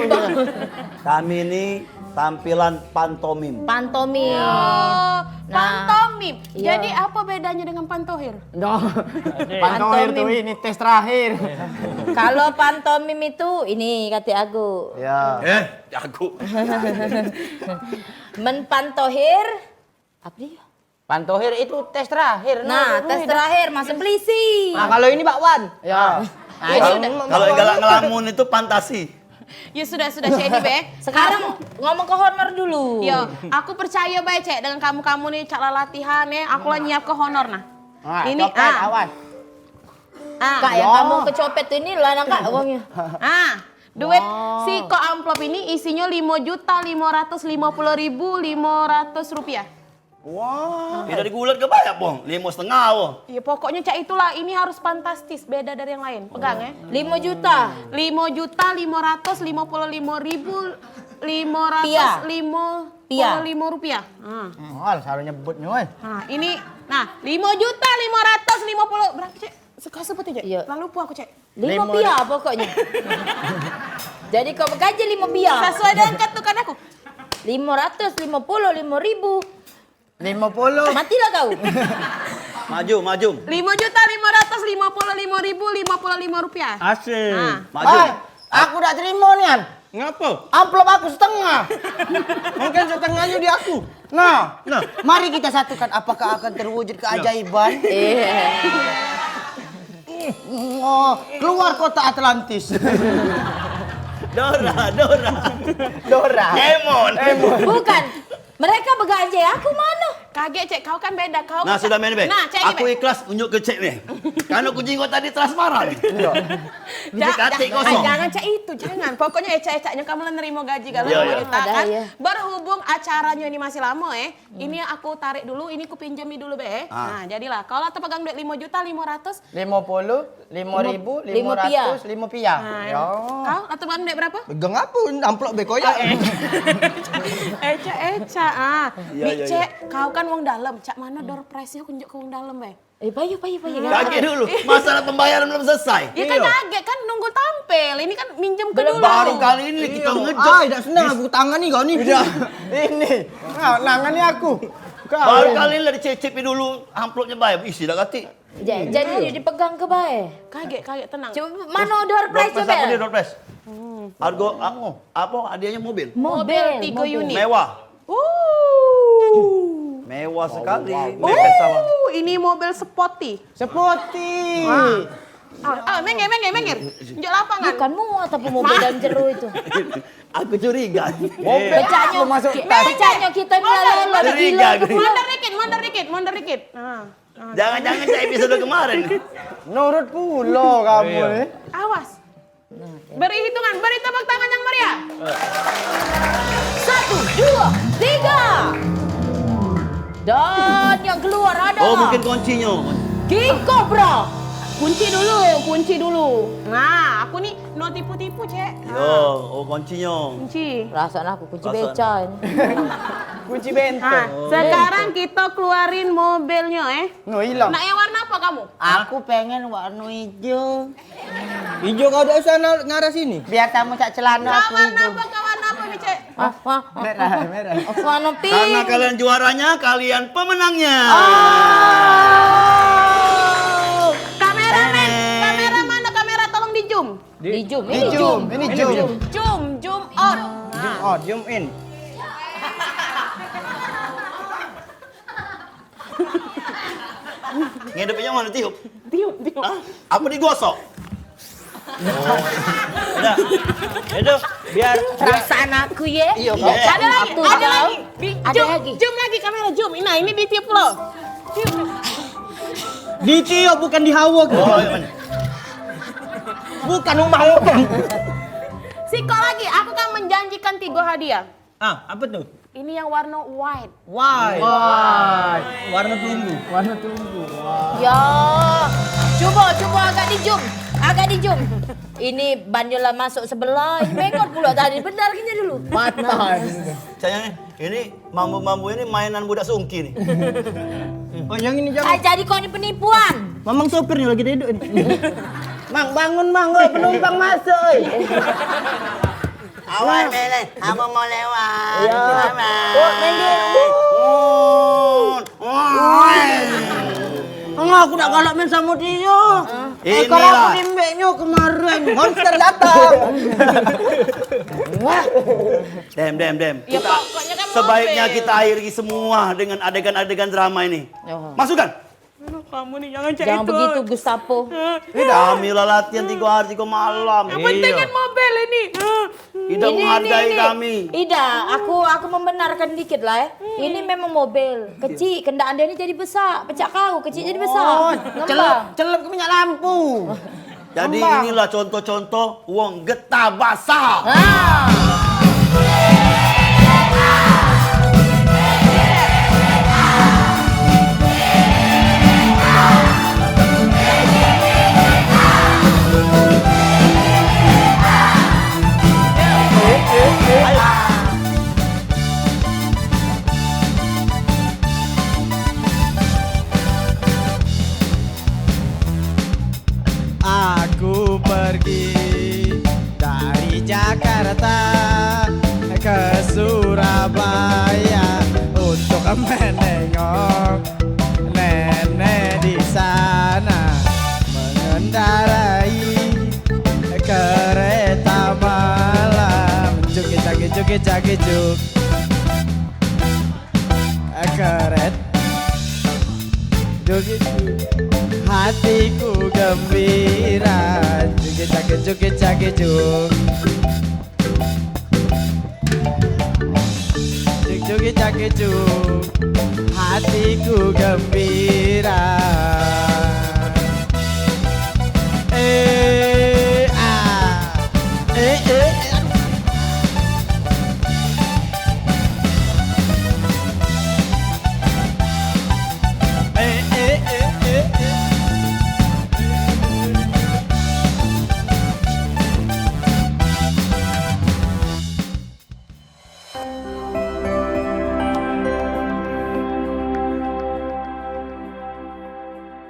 Kami ni tampilan pantomim. Pantomim. Oh, Nah. pantomim. Iya. Jadi apa bedanya dengan pantohir? Dah. Pantohir tu Pantomim. ini tes terakhir. Kalau pantomim itu ini Kate Agu. Ya. Eh, jago. Men pantohir apa dia? Pantohir itu tes terakhir. Nah, Nah, itu tes dah. terakhir masuk polisi. Nah, kalau ini bakwan. Ya. Nah, Kalau, ini udah. kalau yang galak ngelamun itu fantasi. Ya sudah, sudah, Cek, ini be. Sekarang ngomong ke honor dulu. Yo, aku percaya bae, Cek, dengan kamu-kamu ni, cak lah latihan, eh. Aku lah nyiap ke honor, nah. Ah, Ini, copet, ah. awas. Ah. Kak, yang Ya. kamu kecopet ini lah, nang, Kak, uangnya. Ah, duit Wow. sikok amplop ini isinya lima juta lima ratus lima puluh ribu lima ratus rupiah. Wah. Ini dari gulat ke banyak, Bong? Lima setengah, Bong. Ya, pokoknya cak itulah. Ini harus fantastis, beda dari yang lain. Pegang, ya. Lima juta. Lima juta lima ratus lima puluh lima ribu lima ratus lima puluh lima rupiah. Pia. Hmm. Mahal, salah nyebutnya, weh. Nah, ini, nah, lima juta lima ratus lima puluh, berapa, Cek? Suka sebut aja. Iya. Lalu lupa aku, Cek. Lima Lima pia pokoknya. Jadi kau begaji lima pia. Sesuai dengan ketukan aku. Lima ratus lima puluh lima ribu. Lima puluh. Matilah kau. Maju, maju. Lima juta lima ratus lima puluh lima ribu lima puluh lima rupiah. Asik. Ah. Maju. Oi, aku dak terima nian. Ngapa? Amplop aku setengah. Mungkin setengahnya di aku. Nah, Nah. mari kita satukan. Apakah akan terwujud keajaiban? Iya. Oh, keluar kota Atlantis. Dora, Dora. Dora. Emon. Emon. Bukan. Mereka begaji, aku mana? Kagek, Cek, kau kan beda. Kau Nah, sudah main be. Nah, Cek, Aku be. ikhlas unjuk ke Cek ni. Karena aku jingok tadi transparan. Iya. Jadi Cak, katik Cak, kosong. Jangan, Cak, itu, jangan. Pokoknya ecak-ecaknya kamu lah nerima gaji kalau Iya, kamu iya. ceritakan. Ada, iya. Berhubung acaranya ini masih lama, eh. Ini aku tarik dulu, ini aku pinjami dulu be. Ah. Nah, jadilah. Kalau tepegang duit lima juta lima ratus. Lima puluh, lima ribu, Lima, lima ratus, lima pia. Nah, Yo. Kau lah tepegang duit berapa? Pegang apa? Amplop be koyak. Eh, Cek, eh, Cek. Ah, Iya, Bik iya, Cek, iya. kau kan wong dalam. Cak mana door prize-nya aku nunjuk ke wong dalam be? Eh, payu, payu, payu. Kaget dulu. Masalah pembayaran belum selesai. Ya kan Iya. kaget kan nunggu tampil. Ini kan minjem ke Belum dulu. Baru kali ini kita Iya. ngejok. Ai, dak senang aku tangan ni kau ni. Udah. Ini. Nah, nangan ni aku. Kau Baru yang kali ini lah dicecip dulu amplopnya bae. Isi dah katik. Ja-, jadi dipegang ke bae. Kaget, kaget, tenang. Cuma mana door prize Door prize coba? apa dia door prize? Hmm. Harga a-, apa hadiahnya mobil? Mobil, Mobil tiga mobil. unit. Mewah. Uh. Mewah sekali. Wow, wow. Mewah sawah. Uh, ini mobil sporty. Sporty. Ah. Ah, ah, minggir, minggir, minggir. Tunjuk lapangan. Bukan muat apa mobil dan jero itu. Aku curiga. Mobil Pecahnya, aku masuk ki-, tas. pecahnya kita ni Mundur, lalu mundur. Curiga gila aku. ke Mundur dikit, mundur dikit, mundur dikit. Nah, nah. Jangan-jangan cak episode kemarin. Nurut pulo kamu Iya. ni. Awas. Beri hitungan, beri tepuk tangan yang meriah. Satu, dua, tiga. Dan yang keluar adalah Oh, mungkin kuncinyo. King Cobra. Kunci dulu, kunci dulu. Nah, aku ni no tipu-tipu, Cek. Yo, oh, kuncinyo. Kunci. Perasaan aku kunci Perasaan. beca ini. Kunci benteng. Nah, sekarang kita keluarin mobilnya, eh. No, hilang. Nak yang warna apa kamu? Aku pengen warna hijau. Ijo kau dak usah na-, ngarah sini. Biar kamu cak celana aku Kawan ijo. apa, kawan apa ni, Cek? Apa? Merah, merah. Aku warna pink. Karena kalian juaranya, kalian pemenangnya. Oh. Kameramen, kamera mana kamera? Tolong di zoom. Di zoom, ini Ini zoom, zoom. ini zoom. Zoom, zoom out. Zoom out, zoom in. Ngedepnya mana tiup? Tiup, tiup. Hah? Apa digosok? Oh. Udah. Itu biar, biar Perasaan aku ye. Iya, Iya. Ada lagi, Aku ada tahu. lagi. Di, Ada zoom, lagi. zoom lagi kamera, zoom. Nah, ini ditiup lo. Tiup. Ditiup bukan dihauk. Oh, iya, mana? Bukan umah orang. Sikok lagi, aku kan menjanjikan tiga hadiah. Ah, apa tuh? Ini yang warna white. White. White. Warna tunggu. Warna tunggu. Wah. Ya. Coba, coba agak di zoom. Agak di zoom. Ini banyo lah masuk sebelah. Ini bengkot pula tadi. Benar kena dulu. Patah. Caknya ini mambu-mambu ini mainan budak sungki nih. Oh, yang ini Ah, jangan. jadi kau ni penipuan. Mamang sopir ni lagi tidur ni. Mang, bangun, Mang. Oi, penumpang masuk, oi. Awal meleh, abang mau lewat. Ya. Selamat. Oh, main dia. Enggak, aku dak galak main sama dia. Ekor aku Inilah. dimbeknya kemarin. Monster datang. Dem, dem, dem. Ya, Kita, pokoknya kan sebaiknya mobil. kita akhiri semua dengan adegan-adegan drama ini. Oh. Masukkan. Aduh, kamu nih jangan cak Jangan itu. begitu, Gestapo. Hah? Kami lah latihan tiga hari tiga malam. Yang penting Iya. kan mobil ini. Hah? Tidak Ini, menghargai ini, ini. kami. Ida, aku aku membenarkan dikit lah eh. Ini memang mobil kecil, kendak anda ni jadi besar. Pecak kau, kecil jadi besar. Oh, Ngembang. celup, celup ke minyak lampu. Jadi Kembang. inilah contoh-contoh wong getah basah. Ah. Aku pergi dari Jakarta ke Surabaya untuk menengok nenek di sana mengendarai kereta malam. Joget, joget, joget, joget, juk. Keret. Joget. Hatiku gembira. Joget, joget, joget, joget, juk. Joget, joget, joget, juk. Hatiku gembira.